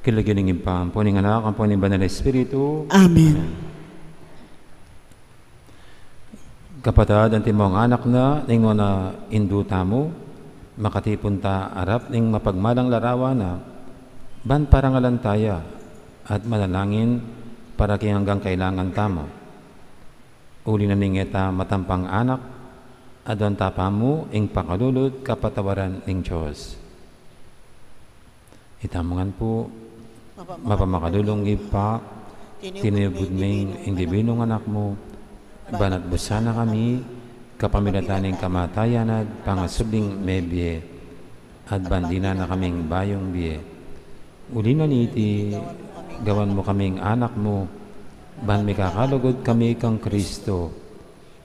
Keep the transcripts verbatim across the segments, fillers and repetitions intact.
King lagyu ning Ibpa, ampo ning Anak, ampo ning Banal a Espiritu. Amen. Kapatad, antimong anak na ning nuan a indu tamu, makatipun ta arap ning mapagmalang larawan na, ban parangalan ta ya, at manalangin para king anggang kailangan tamu. Uli na ning e ta matampang anak, aduan ta pamu ing pakalulu at kapatawaran ning Dios. Itamu ngan pu. Mapamakalulung Ibpa, tinubud me ing Dibinung Anak mu, banat busan na kami, kapamilatan ning kamatayan at pangasubling mebie, at ban dinan na kaming bayung bie. Uli na niti, gawan mu kaming anak mu, ban mikakalugud kami kang Kristo.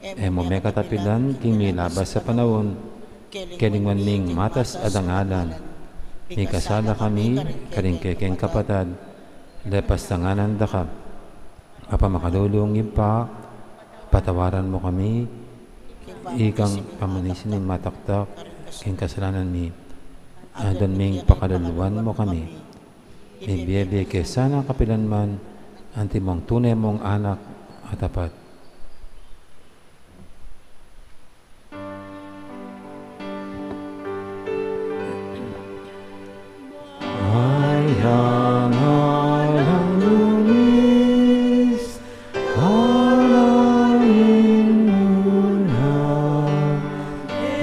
E mu me katapilan king milabas a panaun, king lingwan ming matas a dangalan. Mikasala kami karing kekeng kapatad, lepas tanganan da ka. Mapamakalulung Ibpa, patawaran mu kami, ikang pamanisi ning mataktak king kasalanan mi. Aduan ming pakaluluan mu kami. Mibie-bie ke sana kapilan man, antimong tune mung anak a tapat. Mayang alang dungis, alang inuna,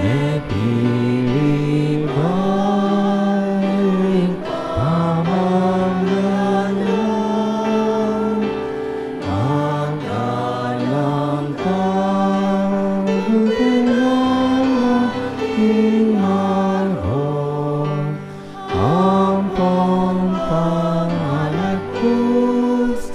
mepili bayu ing pamaglalang, magalang tamu king lalaking mahal, ampong panganak pus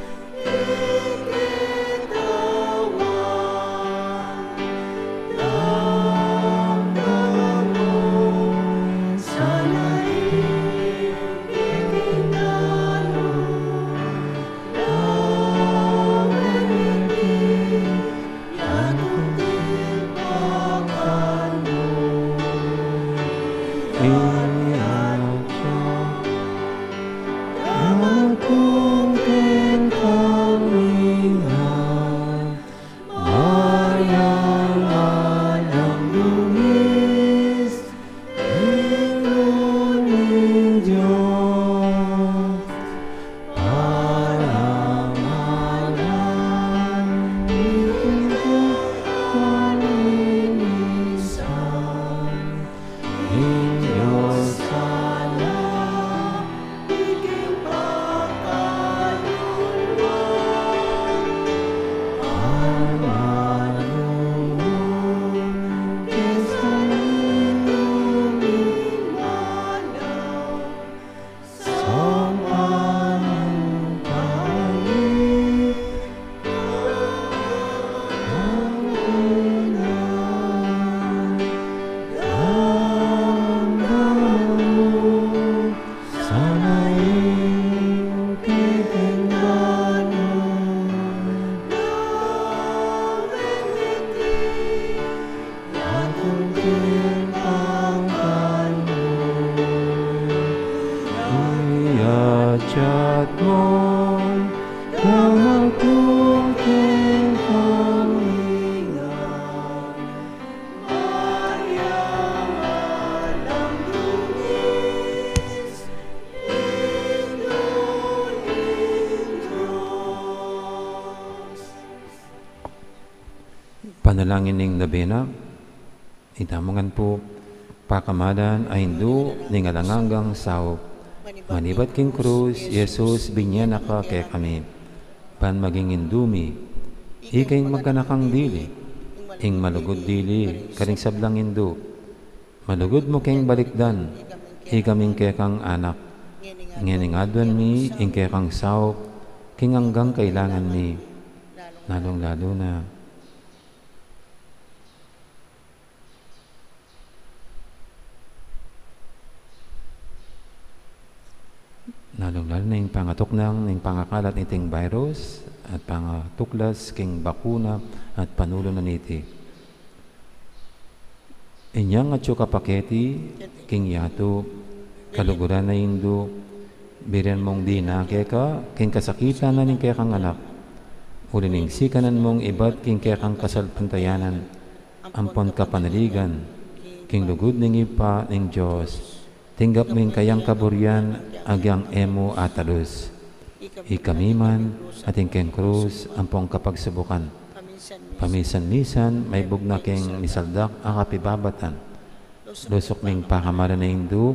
Panalangin ning nobena. Itamu ngan pu. Pakamalan a Indu ning alang anggang saup, manibat king krus i Jesus, binye na ka kekami ban maging Indu mi. Ika ing maganakang dili, ing malugud dili karing sablang indu. Malugud mu keng balikdan ikaming kekang anak. Ngening aduan mi ing kekang saup king anggang kailangan mi, lalung-lalu na lalung-lalu na ing pangatuknang ning pangakalat niting virus at pangatuklas king bakuna at panulu na niti. Inyang atyu ka pa keti king yatu, kaluguran a Indu, Biren mung dinake ka king kasakitan na ning kekang anak, uli ning sikanan mung ibat king kekang kasalpantayanan ampon kapanaligan king lugud ning Ibpa ning Dios. Tinggap mu ing kayang kaburian agyang e mu atalus. Ikami man, atin keng krus ampon kapagsubukan, paminsan-minsan maibug na keng misaldak a kapibabatan. Lusuk ming pakamalan a Indu,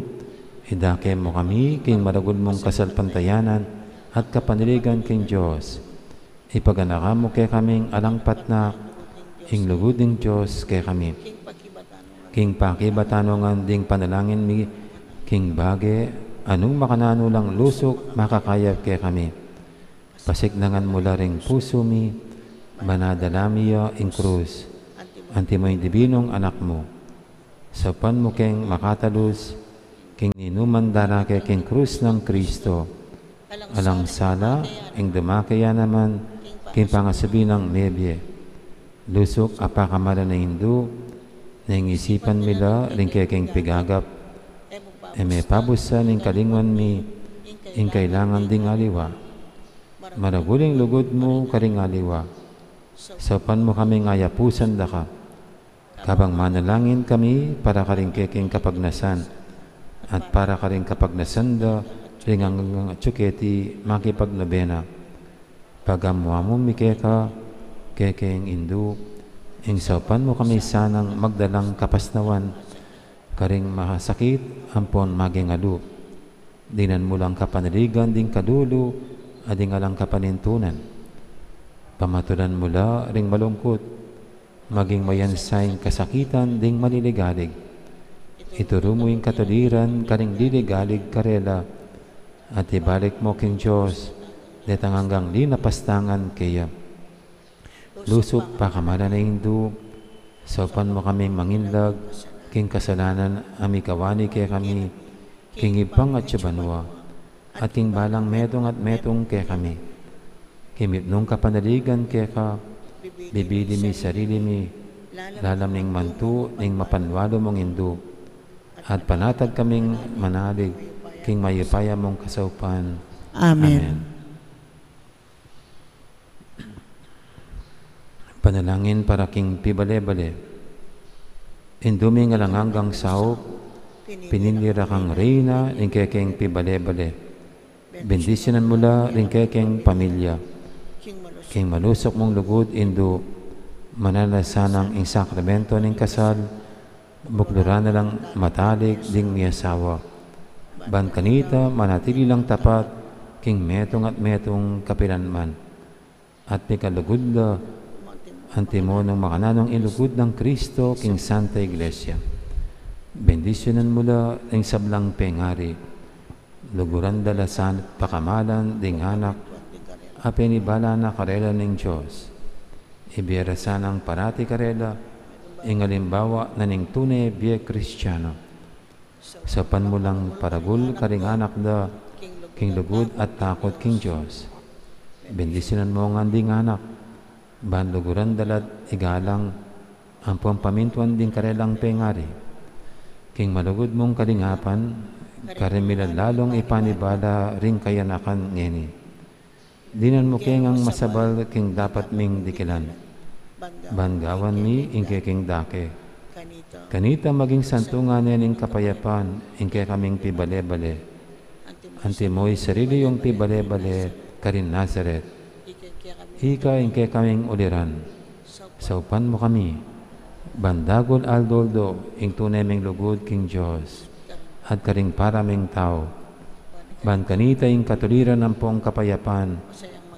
idake mu kami king maragul mung kasalpantayanan at kapanaligan king Dios. Ipaganaka mu kekaming alang patnak ing lugud ning Dios kekami. King pakibatan ngan ding panalangin mi king bage a nung makananu lang lusuk makakayap kekami. Pasiknangan mu la ring pusu mi, ban adala mi ya ing krus, antimo ing dibinung anak mu. Saupan mu keng makatalus king ninuman darake king krus nang Kristo. Alang sala ing dumake ya naman king pangasubi nang mebie. Lusuk a pakamalan a Indu, neng isipan mi la ring kekeng pigagap, e me pabusan ing kalingwan mi ing kailangan ding aliwa. Maragul ing lugud mu karing aliwa. Saupan mu kaming ayapusan da ka, kabang manalangin kami para karing kekeng kapagnasan, at para karing kapagnasan da ring anggang atyu keti makipagnobena. Pagamu-amu mi keka, kekeng Indu, ing saupan mu kami sanang magdalang kapasnawan karing masakit ampon maging alu. Dinan mu lang kapanaligan ding kalulu a ding alang kapanintunan. Pamatulan mu la ring malungkut, maging mayansa ing kasakitan ding maliligalig. Ituru mu ing katuliran karing liligalig karela, at ibalik mu king Dios detang anggang linapastangan keya. Lusuk pakamalan a Indu, saupan mu kaming manginlag king kasalanan a mikawani kekami king Ibpang atsu banua, at king balang metung at metung kekami. King mipnung kapanaligan keka, bibili mi sarili mi lalam ning mantu ning mapanwalu mung Indu, at panatag kaming manalig king mayupaya mung kasaupan. Amen. Amen. Panalangin para king pibale-bale. Indu ming alang anggang saup, pinili ra kang reyna ning kekeng pibale-bale. Bendisyunan mu la ring kekeng pamilya. King malusuk mung lugud, Indu, mananu la sanang ing sakramento ning kasal, bukluran na lang matalik ding miasawa. Ban kanita manatili lang tapat king metung at metung kapilanman. At mikalugud la, antimo nung makananung ing lugud nang Kristo king Santa Iglesia. Bendisyunan mu la ing sablang pengari. Luguran da la sana't pakamalan ding anak a penibala na karela ning Dios. Ibie ra sanang parati karela ing alimbawa na ning tune bie Kristiano. Saupan mu lang paragul karing anak da king lugud at takut king Dios. Bendisyunan mu ngan ding anak, ban luguran da la't igalang ampon pamintuan ding karelang pengari. King malugud mung kalingapan, karin mi la lalung ipanibala ring kayanakan ngeni. Dinan mu ke ngang masabal king dapat ming dikilan. Ban gawan mi ing kekeng dake. Kanita maging santungan ne ning kapayapan ing kekaming pibale-bale. Antimo ing sarili yung pibale-bale karin Nazaret. Ika ing kekaming uliran. Saupan mu kami, ban dagul aldo-aldo ing tune ming lugud king Dios at karing para ming tau. Ban kanita ing katuliran ampong kapayapan,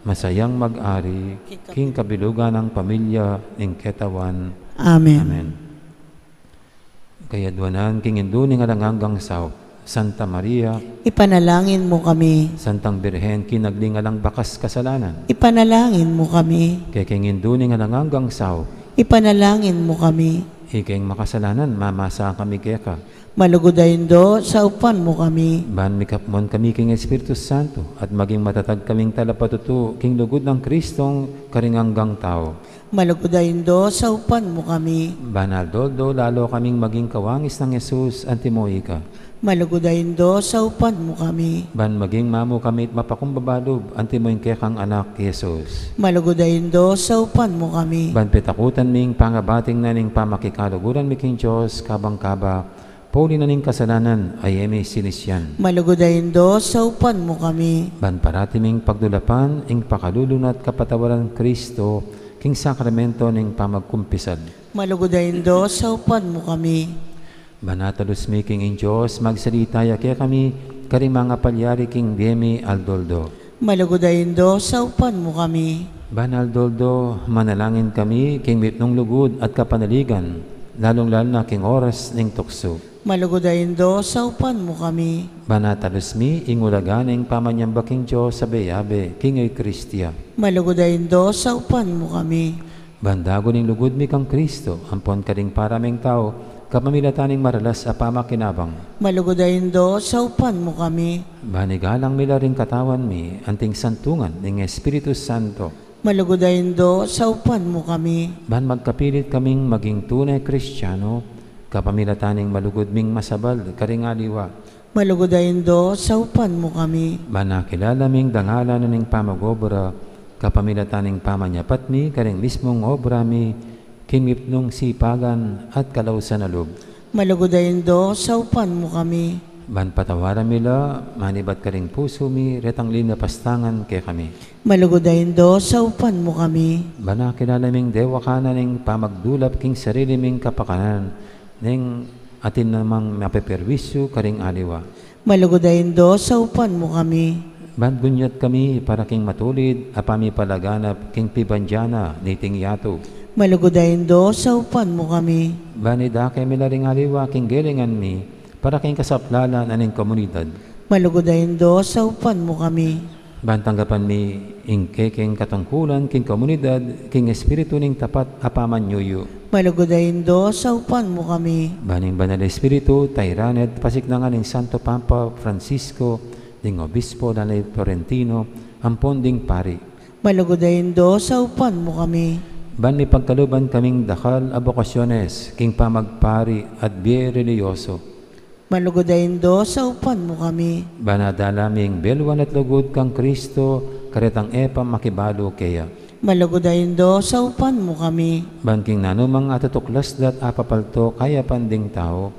masayang mag-ari king kabilugan nang pamilya ning ketawan. Amen. Amen. Kayadwanan king Indu ning alang anggang saup, Santa Maria, ipanalangin mu kami. Santang Birhen, kinagli ning alang bakas kasalanan, ipanalangin mu kami. Kekeng Indu ning alang anggang saup, ipanalangin mu kami. Ikeng makasalanan, mamasa kami keka. Malugud a Indu, saupan mu kami. Ban mikapmon kami king Espiritu Santo, at maging matatag kaming talapatutu king lugud nang Kristong karing anggang tau. Malugud a Indu, saupan mu kami. Ban aldo-aldo lalo kaming maging kawangis nang Jesus, antimo ika. Malugud a Indu, saupan mu kami. Ban maging mamu kami at mapakumbaba lub, antimo ing kekang Anak, Jesus. Malugud a Indu, saupan mu kami. Ban pitakutan mi ing pangabating na ning pamakikaluguran mi king Dios, kabang kaba, pauli na ning kasalanan a e mi sinisian. Malugud a Indu, saupan mu kami. Ban parati ming pagdulapan ing pakalulu na at kapatawaran Kristo, king sakramento ning pamagkumpisal. Malugud a Indu, saupan mu kami. Ban atalus mi king ing Dios, magsalita ya kekami, karing mangapalyari king bie mi aldo-aldo. Malugud a Indu, saupan mu kami. Ban aldo-aldo, manalangin kami king mipnung lugud at kapanaligan, lalung-lalu na king oras ning tuksu. Malugud a Indu, saupan mu kami. Ban atalus mi ing ulaga ning pamanyamba king Dios abe-abe, king Eukaristia. Malugud a Indu, saupan mu kami. Ban dagun ing lugud mi kang Kristo, ampon karing para ming tau, kapamilatan ning maralas a pamakinabang. Malugud a Indu, saupan mu kami. Ban igalang mi la ring katawan mi, anting santungan ning Espiritu Santo. Malugud a Indu, saupan mu kami. Ban magkapilit kaming maging tune Kristiano, kapamilatan ning malugud ming masabal karing aliwa. Malugud a Indu, saupan mu kami. Ban akilala ming dangalan na ning pamag-obra, kapamilatan ning pamanyapat mi karing mismung obra mi, king mipnung sipagan at kalausan a lub. Malugud a Indu, saupan mu kami. Ban patawaran mi la, manibat karing pusu mi, retang linapastangan kekami. Malugud a Indu, saupan mu kami. Ban akilala ming dewakan na ning pamagdulap king sarili ming kapakanan, neng atin namang mapeperwisyu karing aliwa. Malugud a Indu, saupan mu kami. Ban gunyat kami para king matulid a pamipalaganap king pibandian na niting yatu. Malugud a Indu, saupan mu kami. Ban idake mi la ring aliwa king gelingan mi, para king kasaplalan na ning komunidad. Malugud a Indu, saupan mu kami. Ban tanggapan mi ing kekeng katungkulan king komunidad, king espiritu ning tapat a pamanyuyu. Malugud a Indu, saupan mu kami. Ban ing Banal Espiritu, tairan at pasiknangan ning Santo Papa Francisco, ding Obispo, ding Florentino, ampon ding pari. Malugud a Indu, saupan mu kami. Ban mipagkaluban kaming dakal a bokasyones, king pamagpari at bie relihiyoso. Malugud a Indu, saupan mu kami. Ban adala ming belwan at lugud kang Kristo, karetang e pa makibalu keya. Malugud a Indu, saupan mu kami. Ban king nanumang atutuklas dat apapalto kayapan ding tau,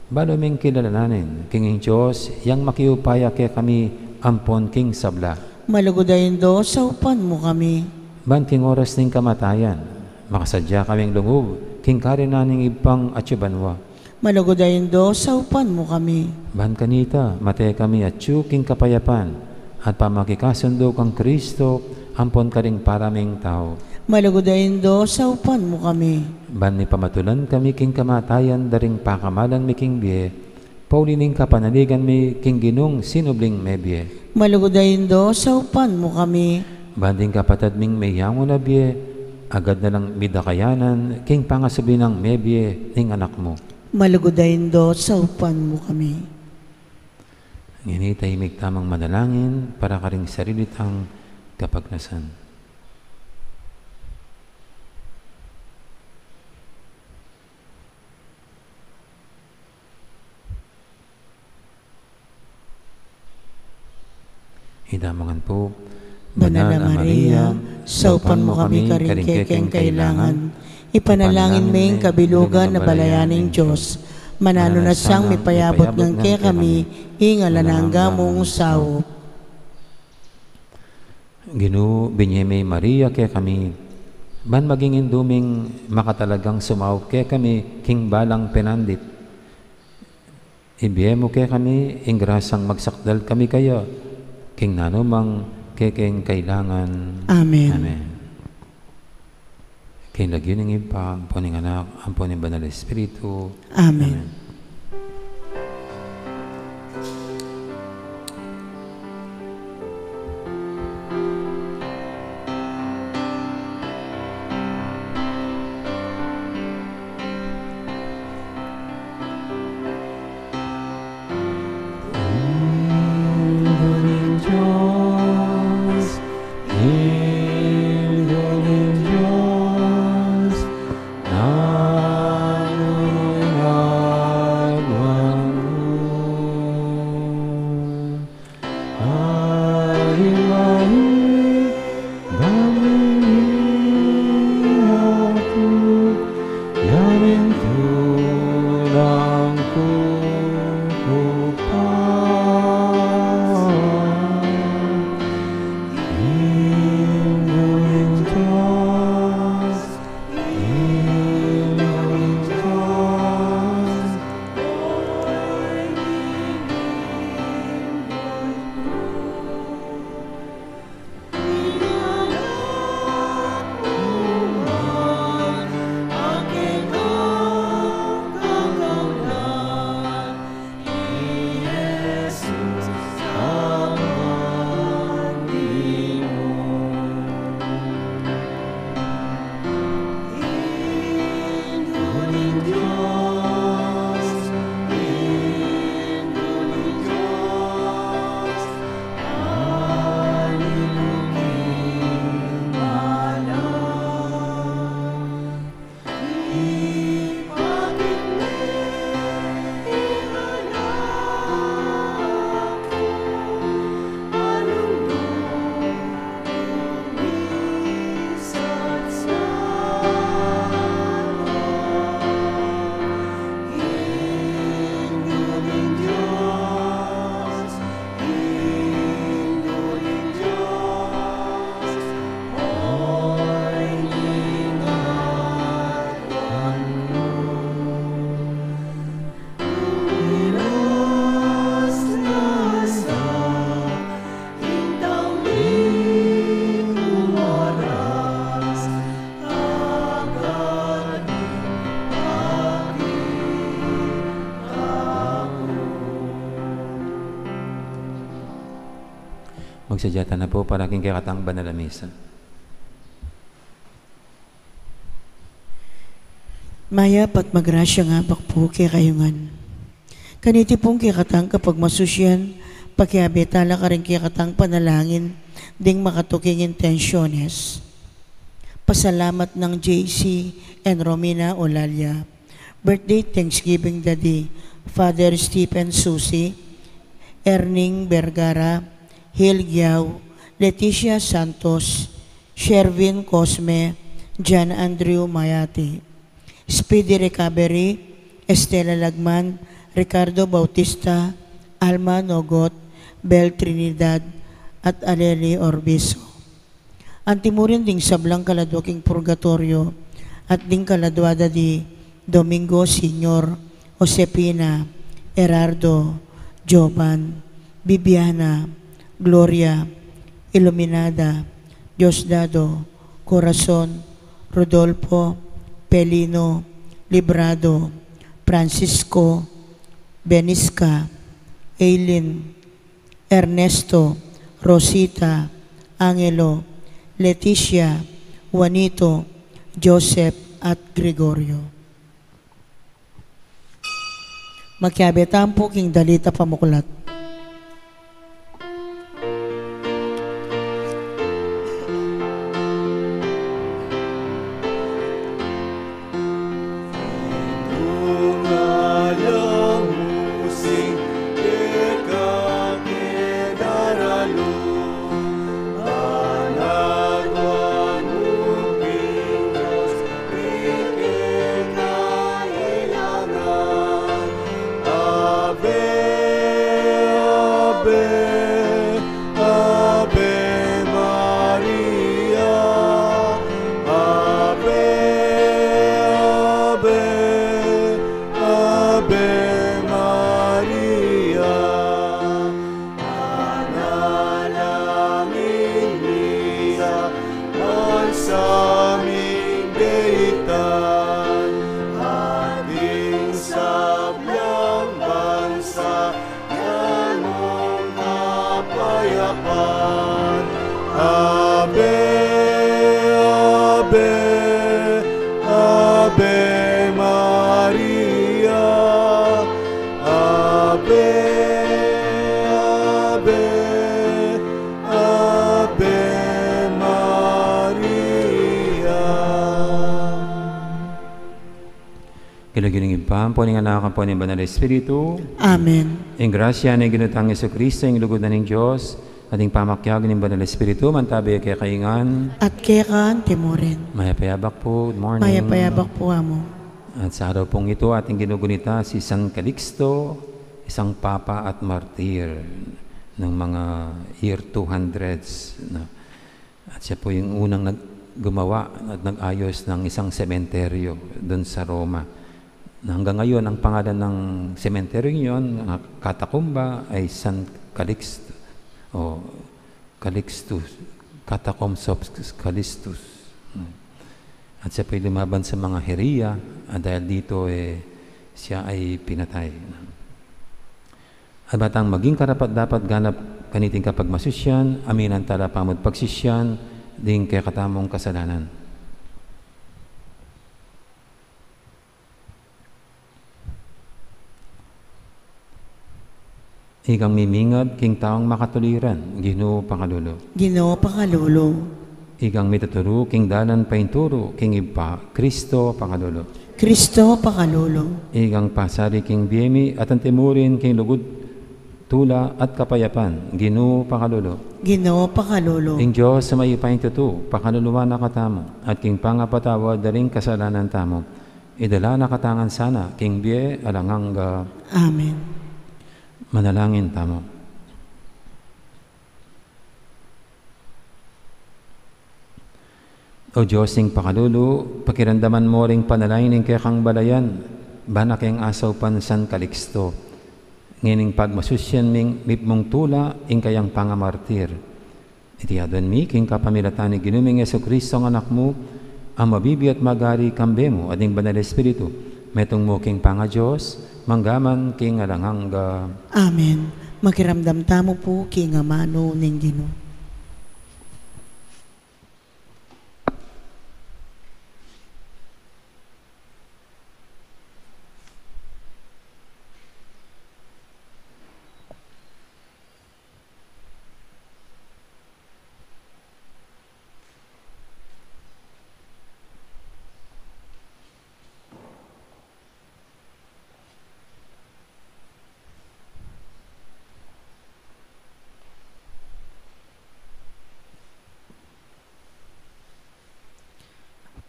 balu ming kilalanan, king ing Dios, yang makiupaya kekami, ampon king sabla. Malugud a Indu, saupan mu kami. Ban king oras ning kamatayan, makasadya kaming lungub, king karinan ning Ibpang atyu banua. Malugud a Indu, saupan mu kami. Ban kanita, mate kami atyu king kapayapan, at pamakikasundu kang Kristo, ampon karing para ming tau. Malugud a Indu, saupan mu kami. Ban mipamatulan kami king kamatayan da ring pakamalan mi king bie, pauli ning kapanaligan mi king Ginung sinubling mebie. Malugud a Indu, saupan mu kami. Ban ding kapatad ming meyangu na bie, agad na lang midakayanan king pangasubli nang mebie ning Anak mu. Malugud a Indu, saupan mu kami. Ngeni, tahimik tamang manalangin para karing sarili tang kapagnasan. Itamu ngan pu. Banal a Maria, saupan mu kami karing kekeng kailangan. Ipanalangin me ing kabilugan a balayan ning Dios. Mananu na siang mipayabut ngan kekami ing alang angga mung saup. Ginu, binie me i Maria kekami, ban maging indu ming makatalagang sumaup kekami king balang penandit. Ibie mu kekami ing grasang magsakdal kami kaya, king nanumang kekeng kailangan. Amen. Amen. King lagyu ning Ibpa, ampo ning Anak, ampo ning Banal Espiritu. Amen. Amen. Sadya tana pu para king kekatang banal a misa. Mayap at magrasyang abak pu kekayu ngan. Kaniti pung kekatang kapagmasusyan, pakiabe tala karing kekatang panalangin ding makatuking intensyones. Pasalamat nang J C and Romina Olalia. Birthday Thanksgiving Daddy, Father Stephen Susi, Erning Vergara, Hil Giao, Leticia Santos, Sherwin Cosme, John Andrew Mayati. Speedy recovery, Estela Lagman, Ricardo Bautista, Alma Nogot, Bel Trinidad, at Aleli Orbiso. Antimurin ding sablang kaladwa king purgatoryo, at ding kaladwa da di Domingo Senior, Josepina, Gerardo, Jovan, Bibiana, Gloria, Iluminada, Diosdado, Corazon, Rodolfo, Pelino, Librado, Francisco, Benisca, Eileen, Ernesto, Rosita, Angelo, Leticia, Juanito, Joseph, at Gregorio. Makiabe tamu pu king dalit a pamuklat. Ave, Ave Maria, Ave, Ave, Ave Maria. Panalangin mi sa balsaming deitan, ating sablang bansa, yan ang kapayapan. Ave, Ave, Ave Maria, Ave, Ave, Ave Maria. King lagyu ning Ibpa, ampo ning Anak, ampo ning Banal a Espiritu. Amen. Ing grasya ning Ginu tang Jesucristo, ing lugud na ning Dios, at ing pamakiabe ning Banal a Espiritu, mantabi kekayu ngan. At keka antimurin. Mayap a abak pu, good morning. Mayap a abak pu, Amo. At sa araw pung ito, ating ginugunita si San Calixto, isang papa at martir ng mga year two hundreds, no? At siya po yung unang nag-, gumawa at nag-ayos ng isang sementeryo dun sa Roma. Na hanggang ngayon, ang pangalan ng sementeryo yun, ng katakumba, ay San Calixto, o Calixtus, Catacombs of Calixtus. At siya po'y lumaban sa mga heriya, at dahil dito, eh, siya ay pinatay. At batang maging karapat-dapat ganap kaniting kapagmasusyan, aminan tala pamut pagsisyan, ding kekatamung kasalanan. Ikang mimingad king taung makatuliran, Ginu, pakalulu. Ginu, pakalulu. Ikang mituturu king dalan painturu king Ibpa, Kristo, pakalulu. Kristo, pakalulu. Ikang pasali king bie mi at antimurin king lugud, tula at kapayapan, Ginu, pakalulu. Ginu, pakalulu. Ing Dios a mayupayang tutu, pakaluluan na katamu, at king pangapatawad da ring kasalanan tamu, idala na katamu ngan sana king bie alang angga. Amen. Manalangin tamu. O Dios ning pakalulu, pakiramdaman mu ring panalangin ning kekang balayan, bana keng asaupan San Calixto. Ngening pagmasusyan ming mipmung tula ing kayang pangamartir. Iti aduan mi king kapamilatan ning Ginu ming Jesucristo a Anak mu, a mabibie at magari kambe mu at ning Banal a Espiritu, metung mu king pangaDios, manggaman king alang angga. Amen. Makiramdam tamu pu king amanu ning Ginu.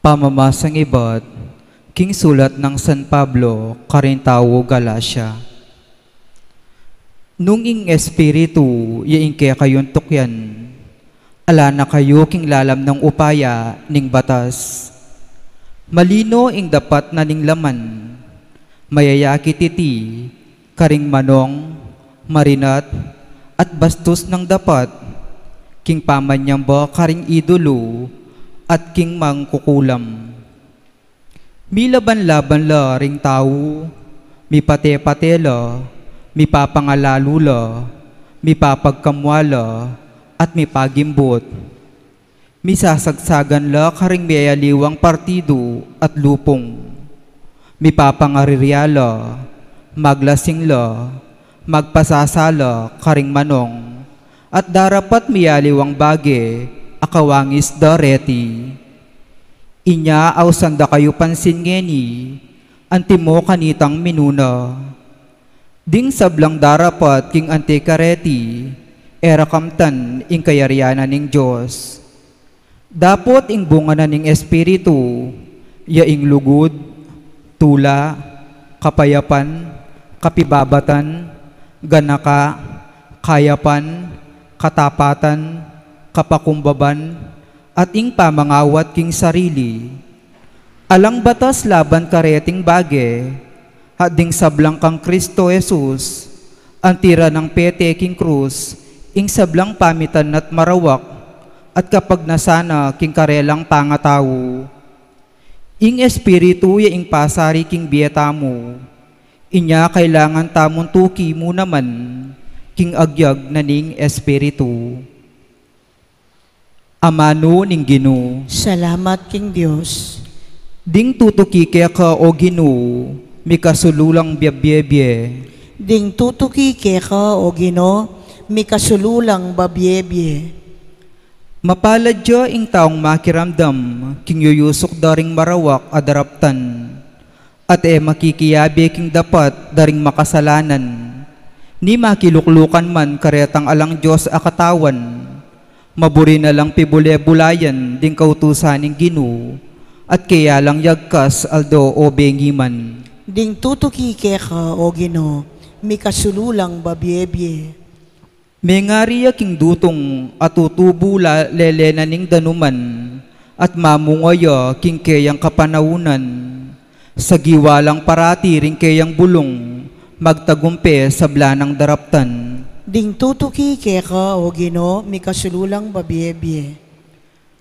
Pamamasang ibat king sulat nang San Pablo karing tau Galacia. Nung ing Espiritu ya ing kekayung tukyan, ala na kayu king lalam nang upaya ning batas. Malino ing dapat na ning laman, mayayakit iti karing manong, marinat, at bastus nang dapat, king pamanyamba karing idulu, at king mangkukulam. Milaban-laban la ring tau, mipate-pate la, mipapangalalu la, mipapagkamwa la, at mipagimbut. Misasagsagan la karing mialiwang partidu at lupung. Mipapangariria la, maglasing la, magpasasa la karing manong, at darapat mialiwang bage a kawangis da reti. Inya ausan da kayu pansin ngeni, antimo kanitang minuna. Ding sablang darapat king anti kareti, e ra kamtan ing kayarian na ning Dios. Dapot ing bunga na ning Espiritu, ya ing lugud, tula, kapayapan, kapibabatan, ganaka, kayapan, katapatan, kapakumbaban, at ing pamangawat king sarili. Alang batas laban kareting bage, at ding sablang kang Kristo Jesus, anti ra nang pete king krus, ing sablang pamitan na't marawak, at kapagnasan na king karelang pangatau. Ing Espiritu ya ing pasari king bie tamu, inya kailangan tamun tuki mu naman, king agyag na ning Espiritu. Amanu ning Ginu. Salamat king Dios. Ding tutuki keka, o Ginu, mikasulu lang biabie-bie. Ding tutuki keka, o Ginu, mikasulu lang babie-bie. Mapalad ya ing taung makiramdam king yuyusuk da ring marawak a daraptan, at e makikiabe king dapat da ring makasalanan, ni makiluklukan man karetang alang Dios a katawan. Maburi na lang pibule-bulayan ding kautusan ning Ginu, at keya lang yagkas aldo o bengi man. Ding tutuki keka, o Ginu, mikasulu lang babie-bie. Mengari ya king dutung a tutubu la lele na ning danuman, at mamunga ya king keyang kapanaunan. Sagiwa lang parati ring keyang bulung, magtagumpe sabla nang daraptan. Ding tutuki keka, o Ginu, mikasulu lang babie-bie.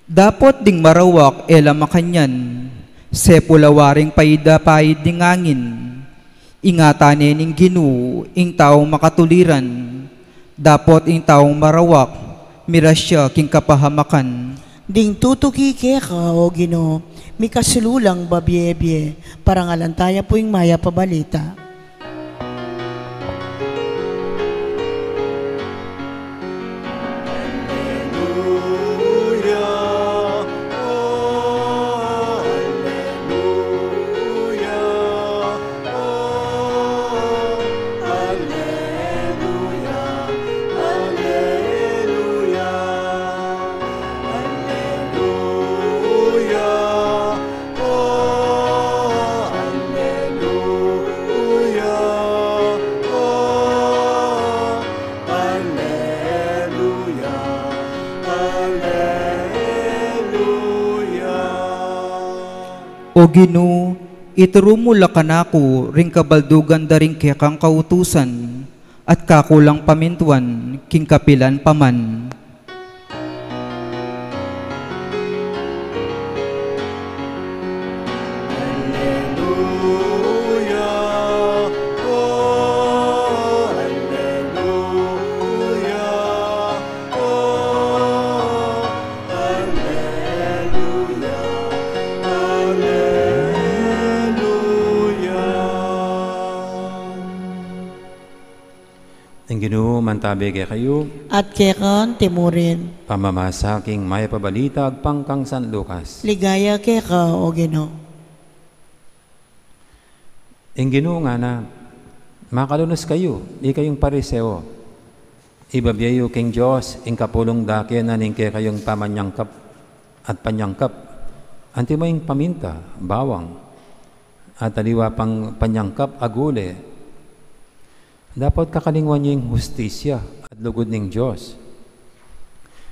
Dapot ding marawak e la makanyan, sepul a waring paida-paid ding angin. Ingatan ne ning Ginu ing taung makatuliran, dapot ing taung marawak, mirasya king kapahamakan. Ding tutuki keka, o Ginu, mikasulu lang babie-bie. Parangalan taya pu ing mayap a balita. O Ginu, ituru mu la kanaku ring kabaldugan da ring kekang kautusan, at kaku lang pamintuan king kapilan pa man. Ing Ginu mantabi kekayu. At keka antimurin. Pamamasa king mayap a balita agpang kang San Lucas. Ligaya keka, o Ginu. Ing Ginu ngana, makalunus kayu, ikayung Pariseo. Ibabie yu king Dios ing kapulung dake na ning kekayung pamanyangkap at panyangkap. Antimo ing paminta, bawang, at aliwa pang panyangkap a gule, dapat kakalingwan yu ing hustisya at lugud ning Dios.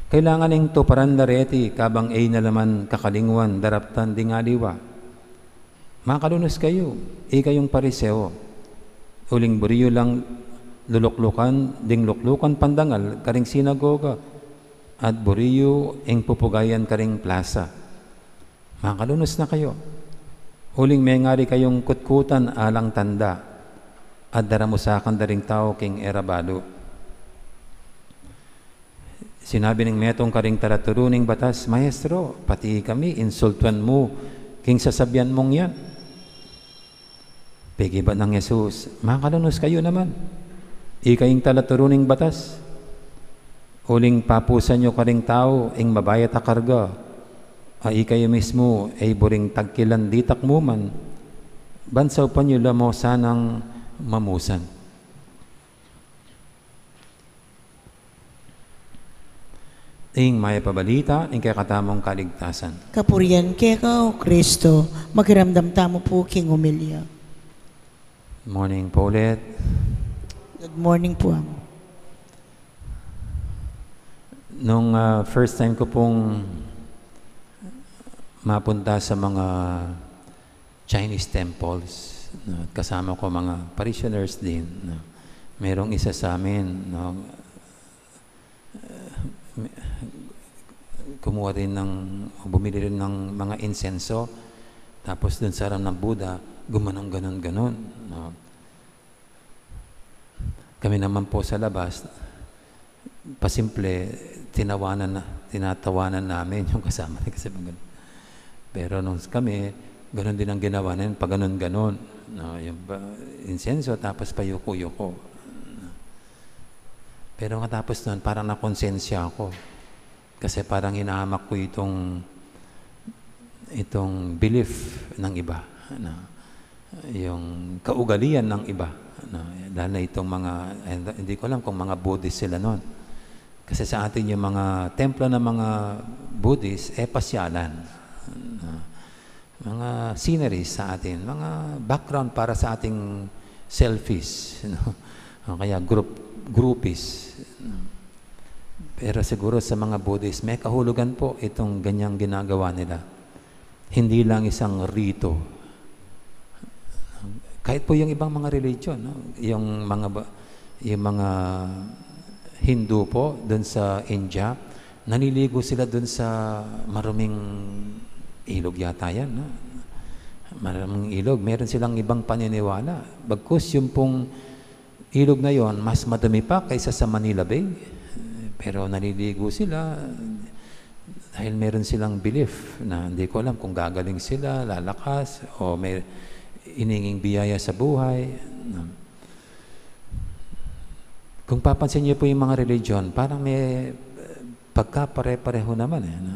Kailangan ing tuparan da reti kabang e na la man kakalingwan daraptan ding aliwa. Makalunus kayu, ikayung Pariseo, uling buri yu lang luluklukan ding luklukan pandangal karing sinagoga, at buri yu ing pupugayan karing plasa. Makalunus na kayu, uling mengari kayung kutkutan alang tanda, at daramusakan da ring tau king e ra balu. Sinabi ning metung karing talaturu ning batas, "Maestro, pati kami insultuan mu king sasabian mung yan." Pekibat nang Jesus, "Makalunus kayu naman, ikayu ing talaturu ning batas. Uling papusan yu karing tau ing mabayat a karga, a ikayu mismu e buring tagkilan ditak mu man, ban saupan yu la mu sanang mamusan." Ing mayap a balita ning kekatamung kaligtasan. Kapurian keka, O Kristo. Makiramdam tamu pu king omilya. Morning po ulit. Good morning po, Amo. Nung, ah, first time ko pong mapunta sa mga Chinese temples, no? Kasama ko mga parishioners din, no? Merong isa sa amin, no? Eh, kumuha rin ng, bumili rin ng mga insenso, tapos dun sa harap ng Buddha, gumanong ganon-ganon, no? Kami naman po sa labas, pasimple, tinawanan na, tinatawanan namin yung kasama ni kasi ganun. Pero nung kami, ganun din ang ginawa namin, paganon-ganon, no, yung pa-, insenso, tapos payuko-yuko. Pero katapos nun, parang nakonsensya ako. Kasi parang hinahamak ko itong, itong belief ng iba, ano, yung kaugalian ng iba, ano, lalo na itong mga, eh, hindi ko alam kung mga Buddhist sila nun. Kasi sa atin yung mga templo ng mga Buddhist, eh, pasyalan. Ano, mga sceneries sa atin, mga background para sa ating selfies, no? O kaya group, groupies, no? Pero siguro sa mga Buddhist, may kahulugan po itong ganyang ginagawa nila. Hindi lang isang rito. Kahit po yung ibang mga religion, no? Yung mga ba-, yung mga Hindu po dun sa India, naliligo sila dun sa maruming ilog yata yan, no? Maruming ilog. Meron silang ibang paniniwala. Bagkus yung pong ilog na yon, mas madumi pa kaysa sa Manila Bay. Pero naliligo sila dahil meron silang belief na hindi ko alam kung gagaling sila, lalakas, o may ininging biyaya sa buhay, no? Kung papansin niyo po yung mga religion, parang may, eh, pagkapare-pareho naman, eh, na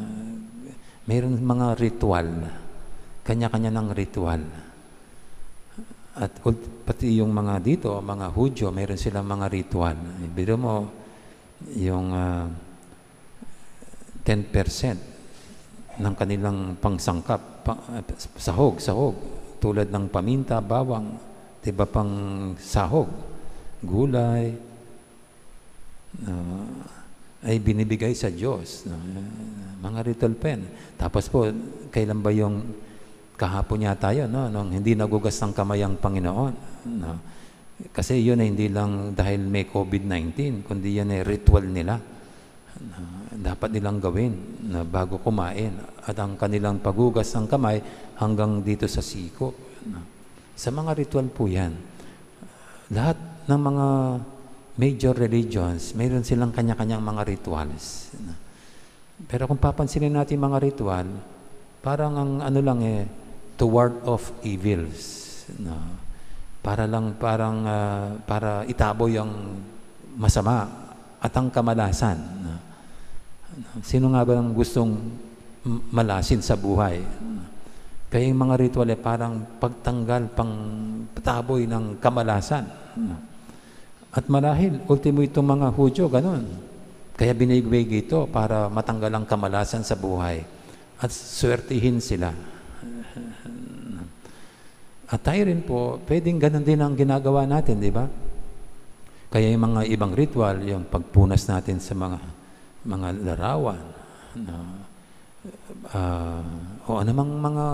mayroon mga ritual, kanya-kanya ng ritual. At ult-, pati yung mga dito, mga Hudyo, mayroon silang mga ritual. Biro mo, yung, ah, ten percent ng kanilang pangsangkap, pa-, sahog, sahog, tulad ng paminta, bawang, at iba pang sahog, gulay, ah, ay binibigay sa Diyos, no? Mga ritual pa yan. Tapos po, kailan ba yung kahapon yata yun, no? Nung hindi nagugas ng kamay ang Panginoon, no? Kasi yun ay hindi lang dahil may covid nineteen, kundi yan ay ritual nila na dapat nilang gawin na bago kumain. At ang kanilang paghugas ng kamay hanggang dito sa siko, no? Sa mga ritual po yan. Lahat ng mga major religions, mayroon silang kanya-kanyang mga rituals, no? Pero kung papansinin natin mga ritual, parang ang ano lang eh, to ward off evils, no? Para lang, parang, ah, para itaboy ang masama at ang kamalasan, no? Sino nga ba ang gustong m-, malasin sa buhay? Kaya yung mga ritual eh, parang pagtanggal, pang taboy ng kamalasan, no? At marahil, ultimo itong mga Hudyo, ganun. Kaya binibigay ito para matanggal ang kamalasan sa buhay. at swertihin sila. At tayo rin po, pwedeng ganun din ang ginagawa natin, di ba? Kaya yung mga ibang ritual, yung pagpunas natin sa mga, mga larawan, no? Ah, o anumang mga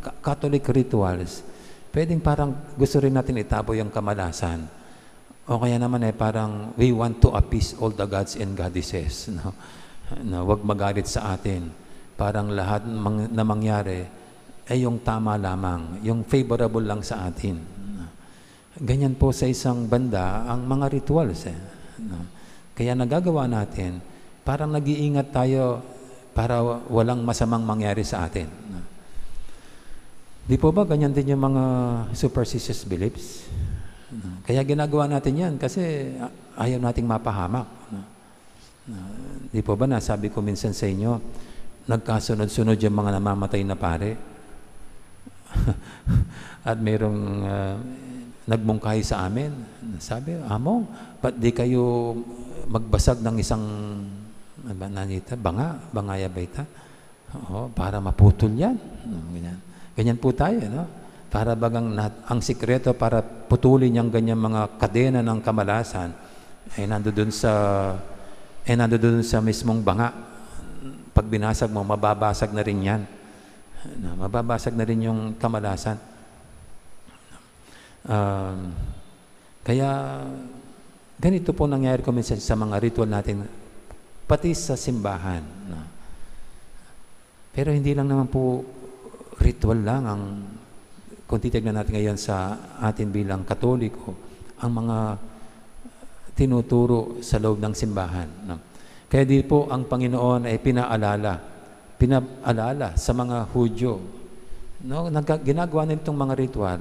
Ca-, Catholic rituals, pwedeng parang gusto rin natin itabo yung kamalasan. O kaya naman, eh, parang we want to appease all the gods and goddesses, no? Na wag magalit sa atin. Parang lahat mang-, na mangyari, eh, yung tama lamang, yung favorable lang sa atin. Ganyan po sa isang banda ang mga rituals, eh, no? Kaya nagagawa natin, parang nag-iingat tayo para walang masamang mangyari sa atin, no? Di po ba ganyan din yung mga superstitious beliefs? No? Kaya ginagawa natin yan kasi a-, ayaw nating mapahamak, no? Ah, di po ba nasabi ko minsan sa inyo, nagkasunod-sunod yung mga namamatay na pare? At merong, ah, nagmungkahi sa amin. Sabi, "Among, ba't di kayo magbasag ng isang, ano ba, nanita? Banga? Banga ya ba ita?" Oo, para maputol yan. No, ganyan. Ganyan po tayo, no? Para bagang nat-, ang sikreto para putulin yung ganyan mga kadena ng kamalasan, eh, nandun sa, eh, nandun sa mismong banga. Pag binasag mo, mababasag na rin yan. No, mababasag na rin yung kamalasan. Um, kaya, ganito po nangyayari ko minsan sa mga ritual natin, pati sa simbahan, no? Pero hindi lang naman po ritual lang ang, kung titignan natin ngayon sa atin bilang Katoliko, ang mga tinuturo sa loob ng simbahan, no? Kaya di po ang Panginoon ay pinaalala, pinaalala sa mga Hudyo, no? Nagka-, ginagawa nila itong mga ritual,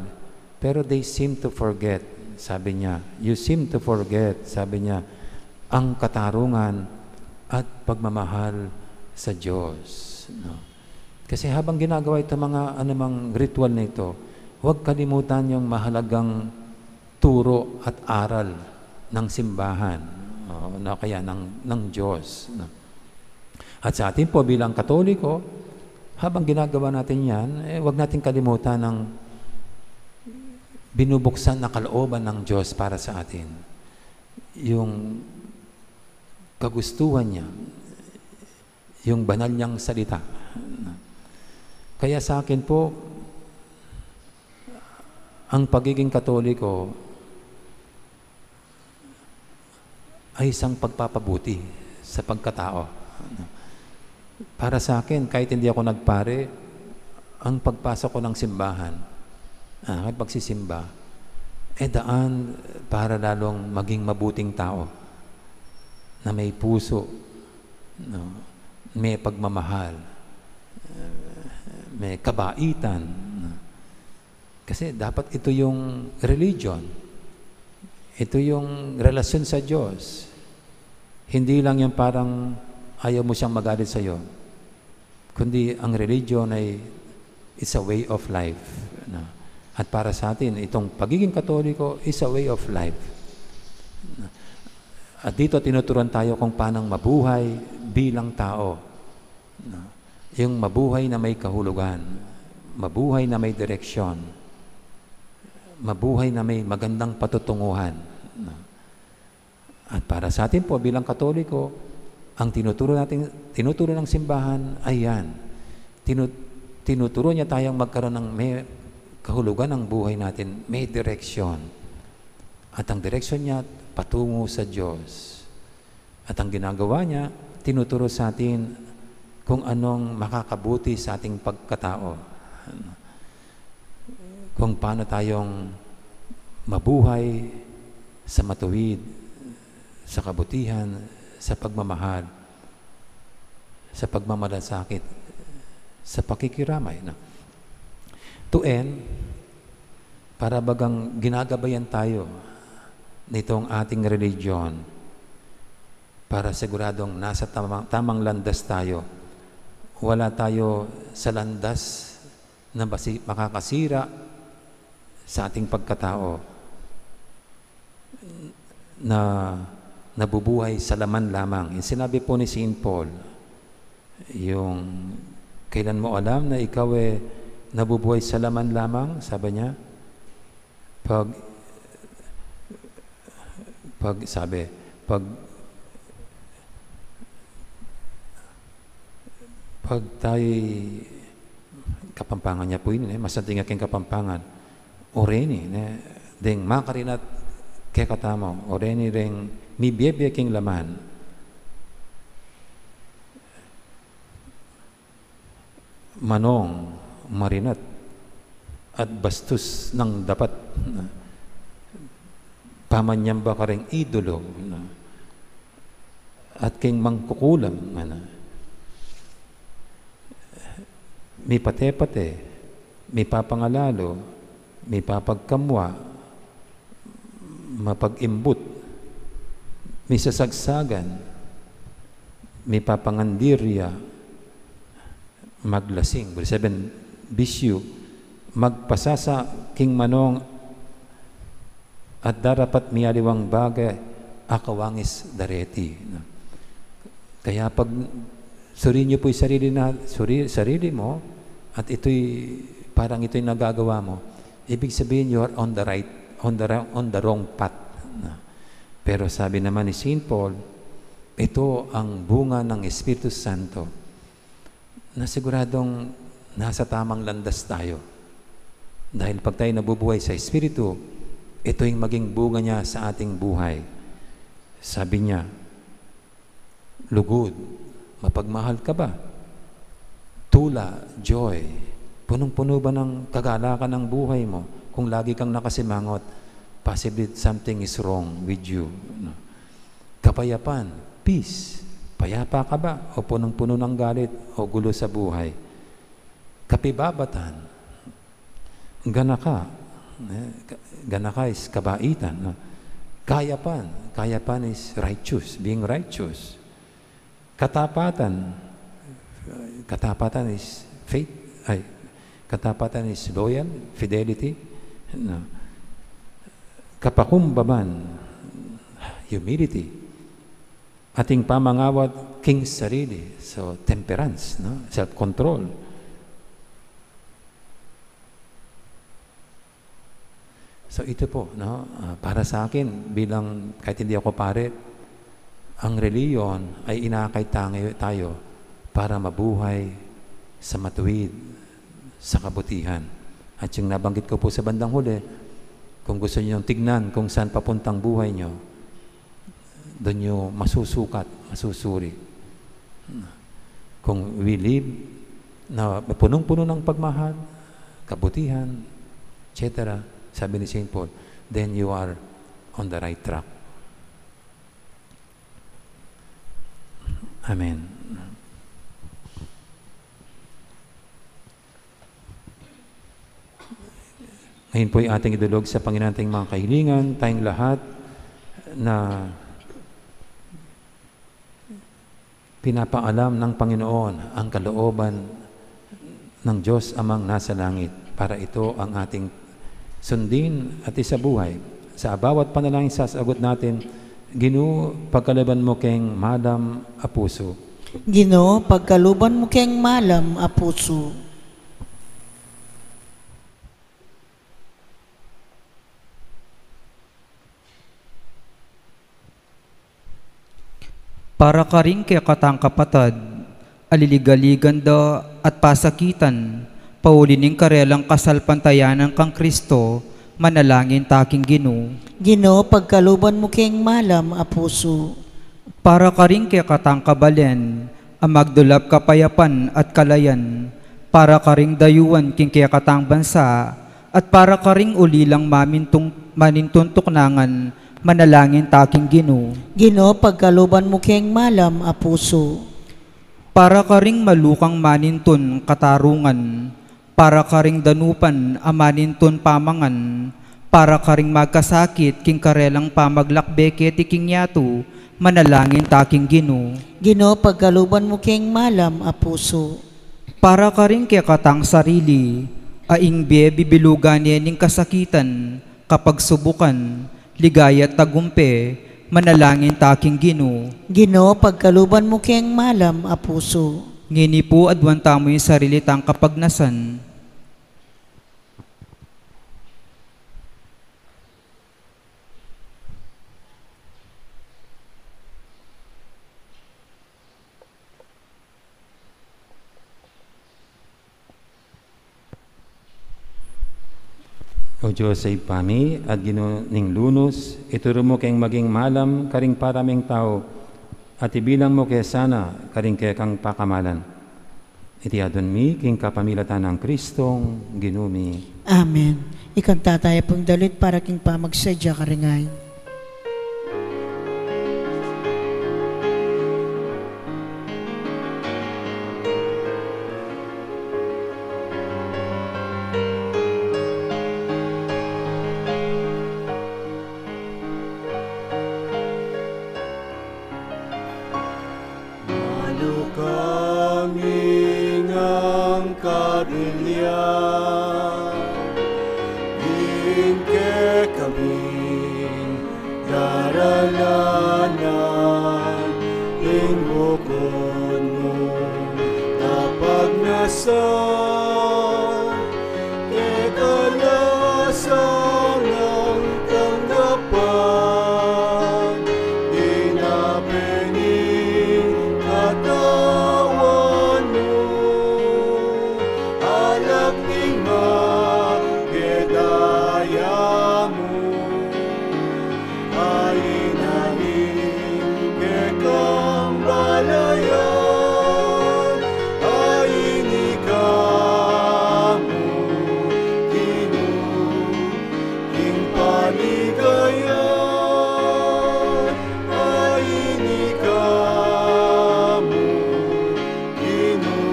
pero they seem to forget, sabi niya. "You seem to forget," sabi niya, "ang katarungan at pagmamahal sa Diyos." No? Kasi habang ginagawa ito, mga anumang ritual na ito, huwag kalimutan yung mahalagang turo at aral ng simbahan, o, na kaya ng, ng Diyos, no? At sa atin po bilang Katoliko, habang ginagawa natin yan, eh, huwag natin kalimutan ang binubuksan na kalooban ng Diyos para sa atin. Yung kagustuhan niya, yung banal niyang salita. Kaya sa akin po, ang pagiging Katoliko ay isang pagpapabuti sa pagkatao. Para sa akin, kahit hindi ako nagpare, ang pagpasok ko ng simbahan, ah, at pagsisimba, eh, daan para lalong maging mabuting tao, na may puso, no? May pagmamahal, eh, may kabaitan, no? Kasi dapat ito yung religion. Ito yung relasyon sa Diyos. Hindi lang yung parang ayaw mo siyang magalit sa'yo. Kundi ang religion ay, it's a way of life, no? At para sa atin, itong pagiging Katoliko is a way of life. At dito tinuturuan tayo kung paano mabuhay bilang tao, no? Yung mabuhay na may kahulugan, mabuhay na may direksyon, mabuhay na may magandang patutunguhan, no? At para sa atin po bilang Katoliko, ang tinuturo natin, tinuturo ng simbahan ay yan. Tinu-, tinuturo niya tayong magkaroon ng may kahulugan ng buhay natin, may direksyon. At ang direksyon niya patungo sa Diyos. At ang ginagawa niya, tinuturo sa atin kung anong makakabuti sa ating pagkatao. Kung paano tayong mabuhay sa matuwid, sa kabutihan, sa pagmamahal, sa pagmamalasakit, sa pakikiramay, no? To end, para bagang ginagabayan tayo nitong ating religion, para siguradong nasa tamang, tamang landas tayo. Wala tayo sa landas na basi-, makakasira sa ating pagkatao na nabubuhay sa laman lamang. Yung sinabi po ni Saint Paul, yung Kailan mo alam na ikaw e nabubuhay sa laman lamang? Sabi niya, pag, pag, sabi, pag, pag tayo, Kapampangan ya pu ini, e, masanting a king Kapampangan. O reni, e, deng makarinat kekatamu, o reni reng mibie-bie king laman. Manong marinat at bastos nang dapat, e, pamanyamba kareng idolo, e, at king mangkukulam, ngana. Mipate-pate, mipapangalalu, mipapagkamwa, mapag-imbut, misasagsagan, mipapangandirya, maglasing, buri sabian, bisyu, magpasasa king manong at darapat mialiwang bage, akawangis dareti, no? Kaya pag suri niyo pu ing sarili na, suri, sarili mo, at ito'y, parang ito'y nagagawa mo, ibig sabihin, you are on the right, on the wrong, on the wrong path, no? Pero sabi naman ni Saint Paul, ito ang bunga ng Espiritu Santo. Na siguradong nasa tamang landas tayo. Dahil pag tayo nabubuhay sa Espiritu, ito yung maging bunga niya sa ating buhay. Sabi niya, lugod, mapagmahal ka ba? Tula, joy, punong-puno ba ng kagalakan ang buhay mo kung lagi kang nakasimangot? Possibly something is wrong with you, no? Kapayapan, peace. Payapa ka ba o punong-puno ng galit o gulo sa buhay? Kapibabatan, ganaka, e, ka-, ganaka is kabaitan, no? Kayapan, kayapan is righteous, being righteous. Katapatan, katapatan is faith, ay, katapatan is loyal, fidelity, no? Kapakumbaban, humility. Ating pamangawat king sarili, so temperance, no? Self-control. So ito po, no? Ah, para sa akin, bilang, kahit hindi ako pare, ang reliyon ay inakay tangi-, tayo para mabuhay sa matuwid, sa kabutihan. At yung nabanggit ko po sa bandang huli, kung gusto niyong tignan kung saan papuntang buhay niyo, dun niyo masusukat, masusuri. Kung we live na punong-puno ng pagmahal, kabutihan, et cetera, sabi ni Saint Paul, then you are on the right track. Amen. Ngayon po'y ating idulog sa Panginoon ating mga kahilingan, tayong lahat na pinapaalam ng Panginoon ang kalooban ng Diyos Amang nasa langit. Para ito ang ating sundin at isabuhay. Sa bawat panalangin sasagot natin, Ginu, pagkaluban mu keng malam a pusu. Ginu, pagkaluban mu keng malam a pusu. Para karing kekatang kapatad a liligaligan da at pasakitan, pauli ning karelang kasalpantayanan kang Kristo, manalangin ta king Ginu. Ginu, pagkaluban mu keng malam a pusu. Para karing kekatang kabalen a magdulap kapayapan at kalayan, para karing dayuan king kekatang bansa, at para karing uli lang mamintung-, manintun tuknangan, manalangin ta king Ginu. Ginu, pagkaluban mu keng malam a pusu. Para karing malukang manintun katarungan, para karing danupan a manintun pamangan, para karing magkasakit king karelang pamaglakbe keti king yatu, manalangin ta king Ginu. Ginu, pagkaluban mu keng malam a pusu. Para karing kekatang sarili a ing bie bibilugan ne ning kasakitan, kapagsubukan, ligaya at tagumpe, manalangin ta king Ginu. Ginu, pagkaluban mu keng malam a pusu. Ngeni pu, aduan tamu ing sarili tang kapagnasan. O Dios a Ibpa mi, at Ginu ning lunus, ituru mu keng maging malam karing para ming tau, at ibilang mu ke sana karing kekang pakamalan. Iti adwan mi king kapamilatan nang Kristong Ginu mi. Amen. Ikanta taya pung dalit para king pamagsadya karing ain. Malu kami nang kabilyan, ing kekaming daralanan, ing bukod mung kapagnasan, kekalasan nang tanggapan, dinape ning katawan mu, alak ning magedaya mu, ainain kekang balayan, aini ka mu, Ginu, ing paligayan, aini ka mu, Ginu,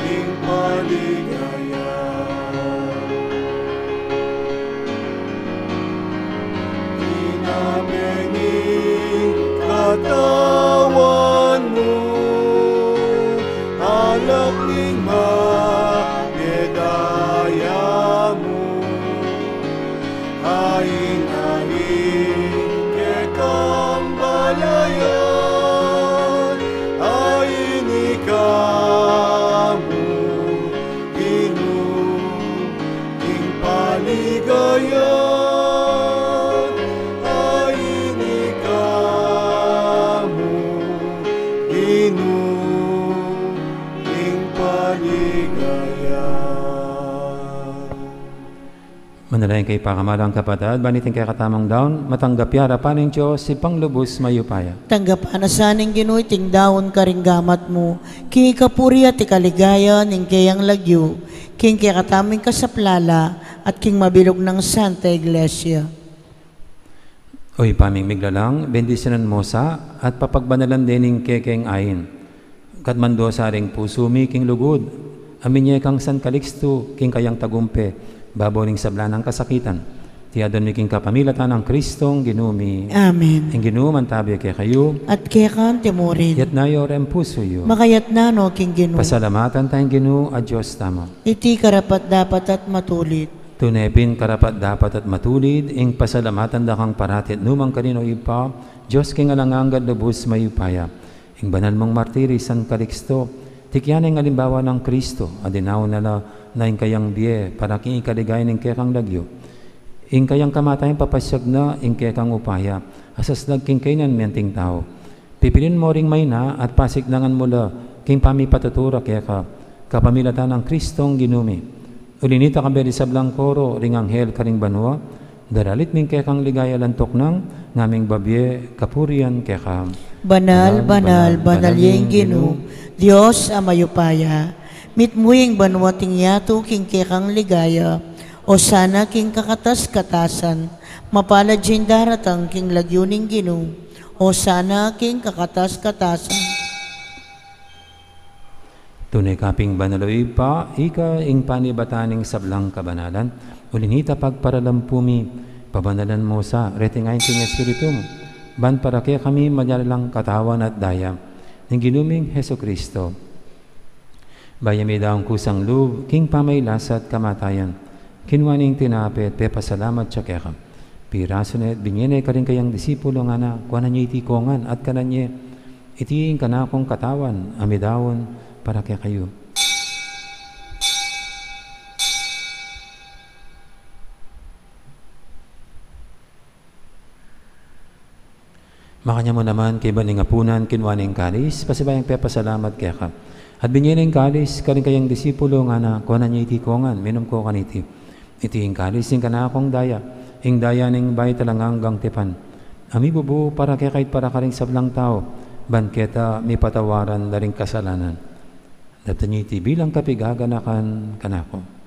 ing paligayan. Dinape ning katawan mu, alak ning magedaya mu, ainain kekang balayan, aini ka mu, Ginu, ing paligayan, aini ka mu, Ginu, ing paligayan. Manalangin kayu, pakamalan kung kapatad, ban iting kekatamung daun, matanggap ya arapan ning Dios, Ibpang lubus mayupaya. Tanggapan na sa ning Ginu iting daun karing gamat mu, king ikapuri at ikaligaya ning keyang lagyu, king kekatamung kasaplalan, at king mabilug nang Santa Iglesia. O Ibpa ming miglalang, bendisyunan mu sa, at papagbanalan de ning kekeng ain. Katmando sa ring pusu mi king lugud, a minye kang San Calixto, king kayang tagumpe, babo ning sabla nang kasakitan. Iti adwan mi king kapamilatan nang Kristong Ginu mi. Amen. Ing Ginu mantabi kekayu. At keka mu rin. Itas yu reng pusu yu. Makatas no king Ginu. Pasalamatan taya ing Ginu a Dios tamu. Iti karapat-dapat at matulid. Tune pin karapat-dapat at matulid, ing pasalamatan da kang parati at nu man karin, o Ibpa, Dios king alang angga at lubus mayupaya. Ing banal mung martir i San Calixto, tikyan ne ing alimbawa nang Kristo, a dinaun na la na ing kayang bie, para king ikaligaya ning kekang lagyu. Ing kayang kamatayan papasyag na ing kekang upaya, a saslag king kaynan menting tau. Pipilin mu ring maina at pasiknangan mu la king pamipatutu ra keka, kapamilatan nang Kristong Ginu mi. Uli nita, kayabe ring sablang koro ring anghel karing banua, daralit mi ing kekang ligaya, lantuk nang ngaming babie kapurian keka. Banal, banal, banal ya ing Ginu, Dios a mayupaya. Mitmu ing banua at ing yatu king kekang ligaya. Osana king kakatas-katasan. Mapalad ya ing daratang king lagyu ning Ginu. Osana king kakatas-katasan. Tune ka pin banal, o Ibpa, ika ing panibatan ning sablang kabanalan. Uli nita, pagparalampu mi, pabanalan mu sa reting ain king Espiritu mu, ban para kekami maging katawan at daya ning Ginu ming Jesucristo. Bayu ya midaun kusang lub king pamagkasakit at kamatayan, kinua ne ing tinape at pepasalamat ya keka, pirasu ne at binye ne karing kayang disipulo, ngana, kuanan ye iti kongan at kanan ye, Iti ing kanakung katawan a midaun para kekayu. Makanyan mu naman kaybat ning apunan, kinua ne ing kalis, pasibayu yang pepasalamat keka. At binie ne ing kalis karing kayang disipulo, ngana, kuanan ye iti kongan, minum ko kaniti. Iti ing kalis ning kanakung daya, ing daya ning bayu at alang anggang tipan, a mibubu para kekayu at para karing sablang tau, ban keta mipatawaran da ring kasalanan. Daptan ye iti bilang kapigaganakan kanaku.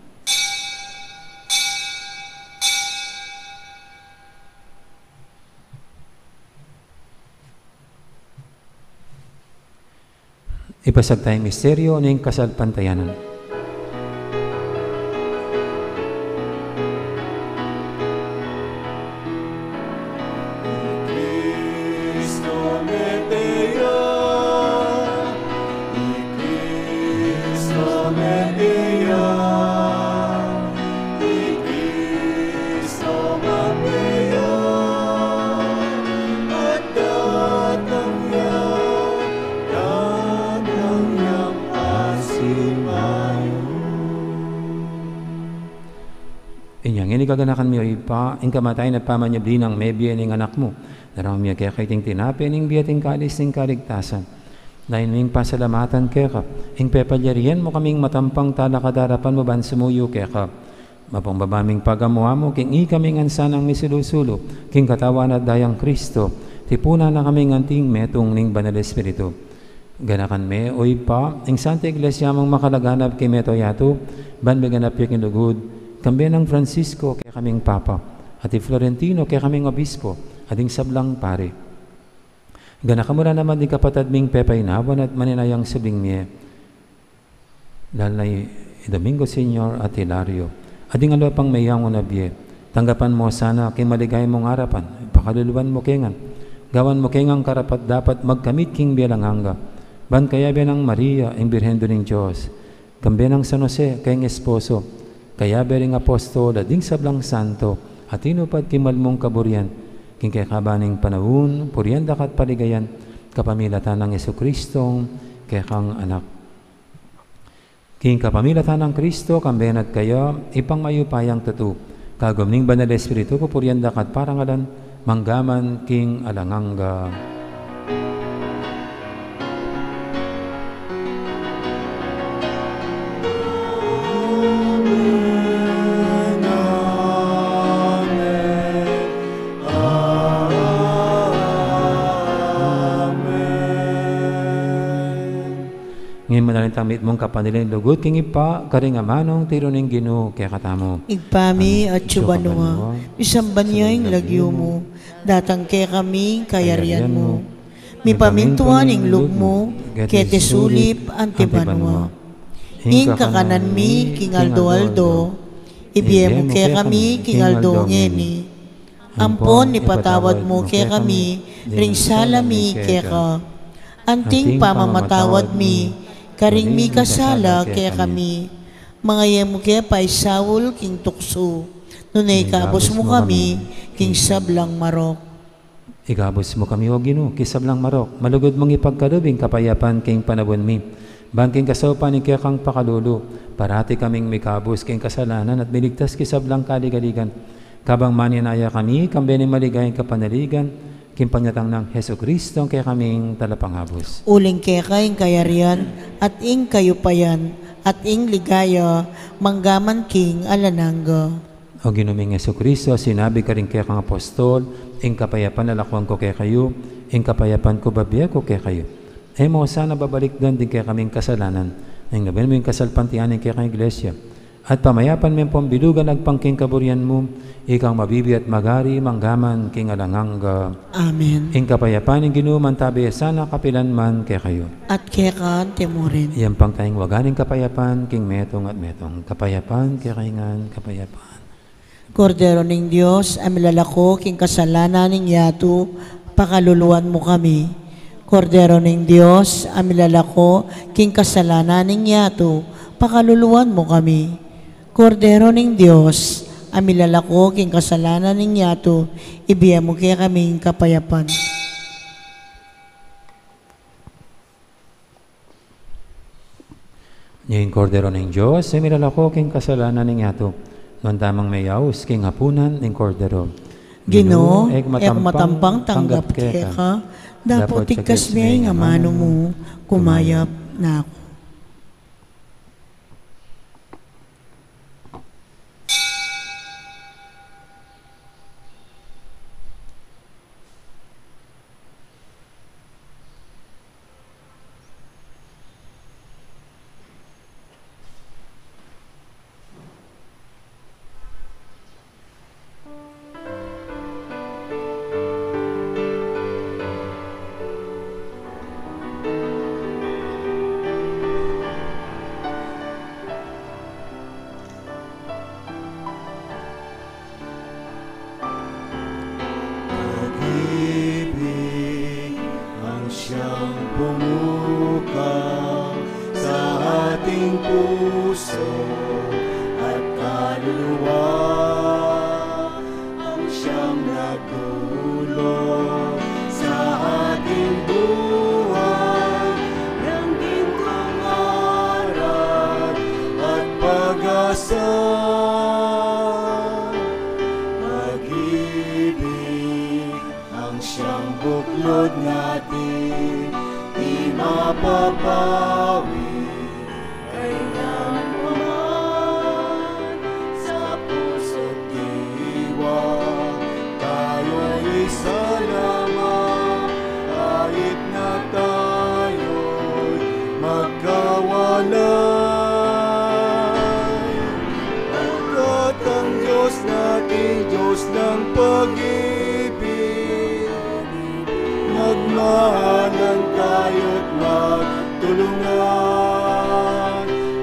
Ipasiag taya ing misteryo ning kasalpantayanan. Inya ngeni gaganakan mi, o Ibpa, ing kamatayan at pamanyubli nang mebie ning Anak mu. Daraun mi keka iting tinape ning bie at ing kalis ning kaligtasan. Dayun ming pasalamatan keka ing pepalyarian mu kaming matampang talakad king arapan mu ban sumuyu keka. Mapakumbaba ming pagamu-amu king ikami ngan sanang misulu-sulu king katawan at dayang Kristo, tipunan na kaming anting metung ning Banal Espiritu. Ganakan me, o Ibpa, ing Santa Iglesia mung makalaganap king mabilug a yatu, ban miganap ya king lugud, kambe nang Francisco kekaming Papa, at i Florentino kekaming Obispo, at ding sablang pari. Ganakan mu la naman ding kapatad ming pepaynawan at maninayang subling mie, lalu na i Domingo Senior at Hilario, at ding aliwa pang meyangu na bie. Tanggapan mu sana king maligaya mung arapan, pakaluluan mu ke ngan, gawan mu ke ngan karapat-dapat magkamit king bie alang angga, ban kayabe nang Maria, ing Birhen Indu ning Dios, kambe nang San Jose, kayang esposo, kayabe ring apostol, at ding sablang santo a tinupad king mal mung kaburian, king kekaban ning panaun, purian da ka at paligayan, kapamilatan nang Jesucristo, kekang Anak. King kapamilatan nang Kristo, kambe na at kaya, Ibpang mayupayang tutu, kagum ning Banal Espiritu, pupurian da ka at parangalan, mangga man king alang angga. Amen. Amen. Amen. Ngeni manalangin tang mitmung kapanaligan lugud king Ibpa, karing amanung tiru ning Ginu kekatamu. Ibpa mi, atsu ka banua, misamban ya ing lagyu mu, datang kekami ing kayarian mu, mipamintuan ing lub mu, keti sulip anti banua. Ing kakanan mi king aldo-aldo, ibie mu kekami king aldo ngeni. Ampon ipatawad mu kekami ring sala mi keka, anting pamamatawad mi karing mikasala kekami. Manga e mu ke paisaul king tuksu, nune ikabus mu kami king sablang marok. Ikabus mu kami, O Ginu, king sablang marok, malugud mung ipagkalub ing kapayapan king panaun mi, ban king kasaupan ning kekang pakalulu, parati kaming mikabus king kasalanan at miligtas king sablang kaligaligan. Kabang maninaya kami, kambe ning maligayang kapanaligan, king panyatang nang Jesucristo, kekaming Talapangabus. Uling keka ing kayarian, at ing kayupayan, at ing ligaya, mangga man king alang angga. O Ginu ming Jesucristo, sinabi karing kekang apostol, ing kapayapan lalakwan ku kekayu, ing kapayapan ku bibie ku kekayu. E mu sana babalikdan ding kekaming kasalanan, nune lawen mu ing kasalpantayanan ning kekang Iglesia. At pamayapan me ampon bilugan agpang king kaburian mu, ikang mabibie at magari mangga man king alang angga. Amen. Ing kapayapan ning Ginu mantabe ya sana kapilan man kekayu. At keka mu rin. Iyampang taya ing waga ning kapayapan king metung at metung. Kapayapan kekayu ngan, kapayapan. Kordero ning Dios, a milalako king kasalanan ning yatu, pakaluluan mu kami. Kordero ning Dios, a milalako king kasalanan ning yatu, pakaluluan mu kami. Kordero ning Dios, a milalako king kasalanan ning yatu, ibie mu kekaming kapayapan. Ing Kordero ning Dios, e milalako king kasalanan ning yatu. Nuan tamung meyaus king apunan ning Kordero. Ginu, e ku matampang tanggap keka, dapot tigkas me ing amanu mu, kumayap na ku. Pag-ibig ang siyang bumuka sa ating puso at kaluluwa, ang siyang nagdulot sa ating buhay ng gintong aral at pag-asa. Pag-ibig ang siyang buklod natin, di mapapawi. Kailanman sa puso't diwa, tayo'y isa lamang, kahit na tayo'y magkawalay. Pagkat ang Diyos natin, Diyos ng pag-ibig, magmahalan tayo't magtulungan,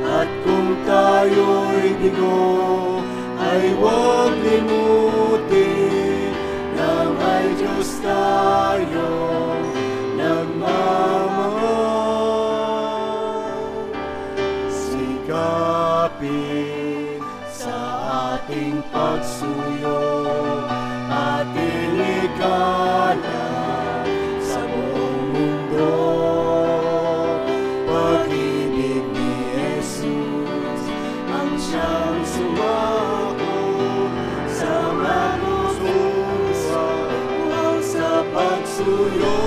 at kung tayo'y bigo, ay huwag limutin na may Diyos tayong nagmamahal. Sikapin sa ating pagsuyo, ating ikalat sa buong mundo. Pag-ibig ni Jesus ang siyang sumako sa manunuan sa pagsuyo.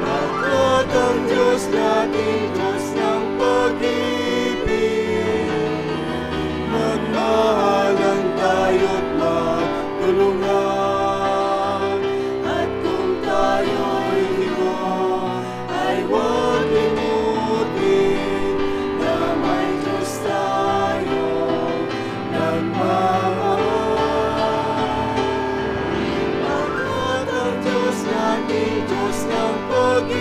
Pagkat ang Diyos natin, Diyos ng pag-ibig, magmahalan tayo't magtulungan. At kung tayo'y bigo, ay huwag limutin na may Diyos tayong nagmamahal. Pagkat ang Diyos natin, Diyos ng pag-ibig,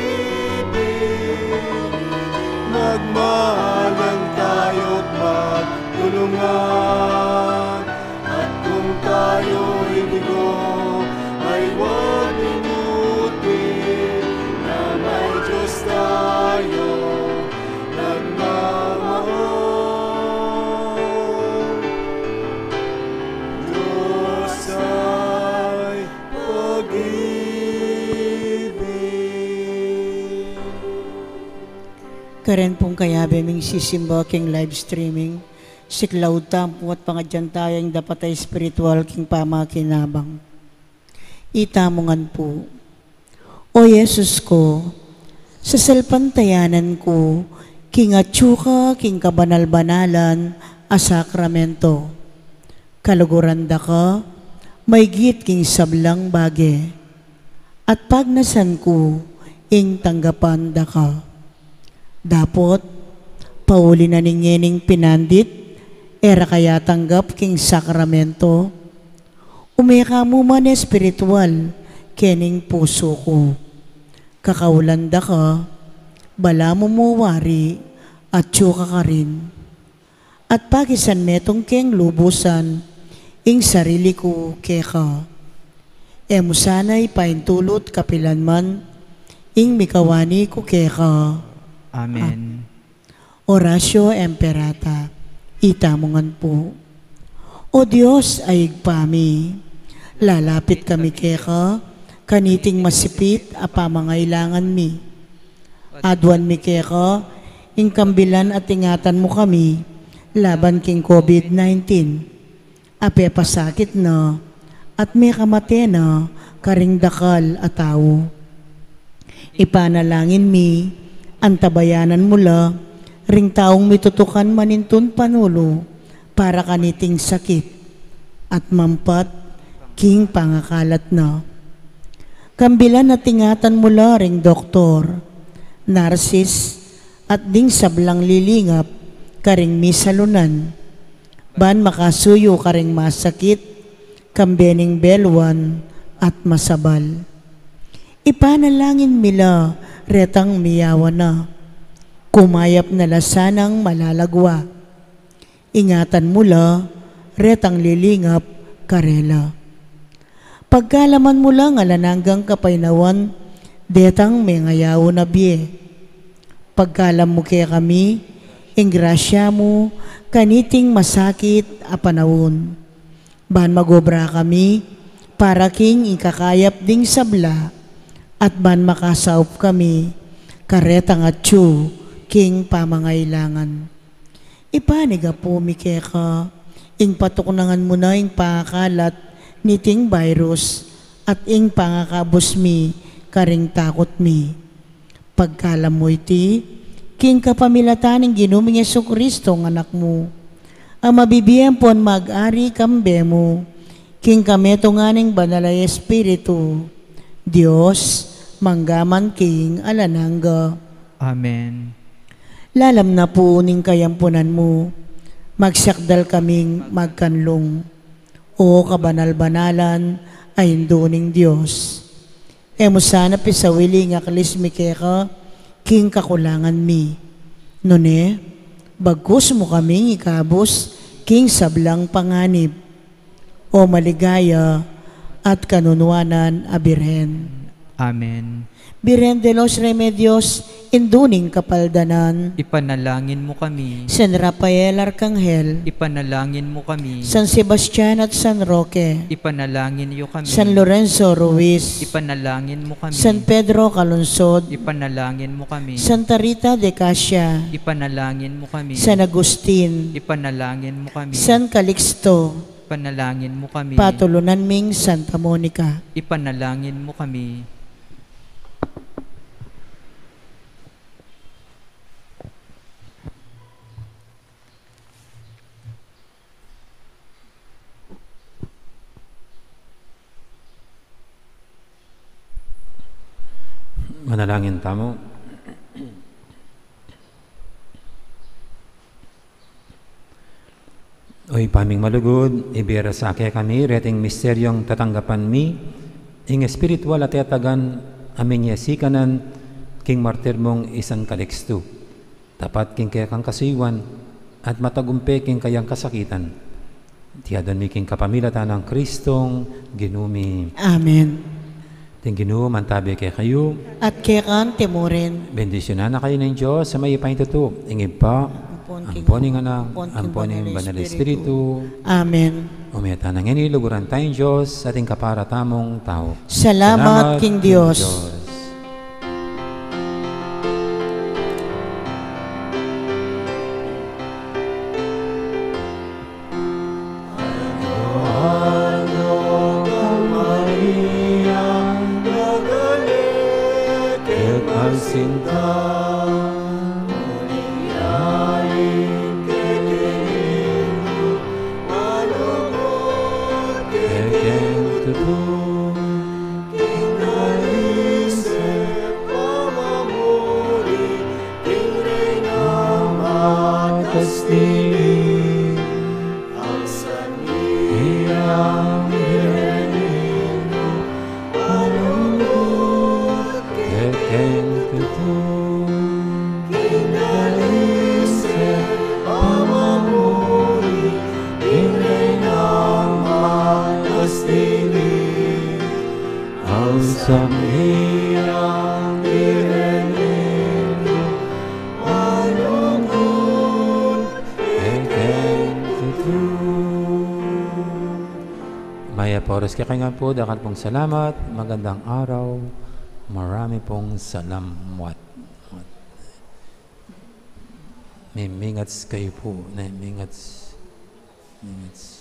magmahalan tayo't magtulungan. At kung tayo'y bigo, ay huwag limutin na may Diyos tayong nagmamahal. Diyos ay pag-ibig. Karen pung kayabe ming sisimba king live streaming, siklaud tamu at pangadyan taya ing dapat a espiritual king pamakinabang. Itamu ngan pu. O Jesus ku, sasalpantayanan ku king atyu ka king kabanal-banalan a sakramento. Kaluguran da ka maigit king sablang bage, at pagnasan ku ing tanggapan da ka. Dapot pauli na ning ngening pinandit e ra ka yatanggap king sakramento, ume ka mu man espiritual kening pusu ku. Kakaulan da ka, balamu mu wari, atyu ka karin. At pakisan metung keng lubusan ing sarili ku keka. E mu sana ipaintulut kapilan man ing mikawani ku keka. Amen. Oratio Imperata. Itamu ngan pu. O Dios a Ibpa mi, lalapit kami keka kaniting masipit a pamangailangan mi. Aduan mi keka Ing kambilan at ingatan mu kami laban king COVID nineteen. Apepasakit na at mekamate na karing dakal a tau. Ipanalangin mi, antabayanan mu la ring taung mitutukan manintun panulu para kaniting sakit at mampat king pangakalat na. Kambilan at ingatan mu la ring doktor, narsis, at ding sablang lilingap karing misalunan, ban makasuyu karing masakit, kambe ning beluan at masabal. Ipanalangin mi la retang miyawa na, kumayap na la sanang malalagwa. Ingatan mu la retang lilingap karela. Pagkaluban mu la ing alang anggang kapaynawan detang mengayaun a bie. Pagkaluban mu kekami ing grasya mu kaniting masakit a panaun, ban magobra kami para king ikakayap ding sabla at ban makasaup kami karetang atyu king pamangailangan. Ipanyawad mi keka ing patuknangan mu na ing pangakalat niting virus at ing pangakabus mi karing takut mi. Pagkaluban mu iti king kapamilatan ning Ginu ming Jesucristo, ing Anak mu, a mabibie ampon mag-ari kambe mu king kametungan ning Banal a Espiritu, Dios, mangga man king alang angga. Amen. Lalam na pu ning kayampunan mu, magsakdal kaming magkanlung, O kabanal-banalan a Indu ning Dios. E mu sana pisawili ing aklis mi keka king kakulangan mi, nune bagkus mu kaming ikabus king sablang panganib, O maligaya at kanunuanan a Birhen. Amen. Birhen de los Remedios, Indu ning Kapaldanan, ipanalangin mu kami. San Rafael Arkanghel, ipanalangin mu kami. San Sebastian at San Roque, ipanalangin yu kami. San Lorenzo Ruiz, ipanalangin mu kami. San Pedro Calungsod, ipanalangin mu kami. Santa Rita de Casia, ipanalangin mu kami. San Agustin, ipanalangin mu kami. San Calixto, ipanalangin mu kami. Patulunan ming Santa Monica, ipanalangin mu kami. Manalangin tamu. O Ibpa ming malugud, ibie ra sa kekami reting misteryung tatanggapan mi, ing espiritual a tetagan a minyasikanan king martir mung i San Calixto, tapat king kekang kasuyuan at matagumpe king kayang kasakitan. Iti adwan mi king kapamilatan nang Kristong Ginu mi. Amen. Ing Ginu mantabi kekayu. At keka mu rin. Bendisyunan na kayu ning Dios a mayupaya tutu, ing Ibpa, ampon ing Anak, ampon ing Banal a Espiritu. Amen. O mita na ngeni, luguran taya ing Dios at ing kapara tamung tau. Salamat king Dios. King Reyna, matas dili, ang sangkayang Birhen Indu, malugud kekeng tutu. King dalise, pamamuli, King Reyna, matas dili, ang sangkayang Birhen Indu, malugud kekeng tutu. Mayap a oras kekayu ngan pu, dakal pung salamat, magandang araw, marami pung salamat. Mimingats kayu pu, ne, mingats. Mingats.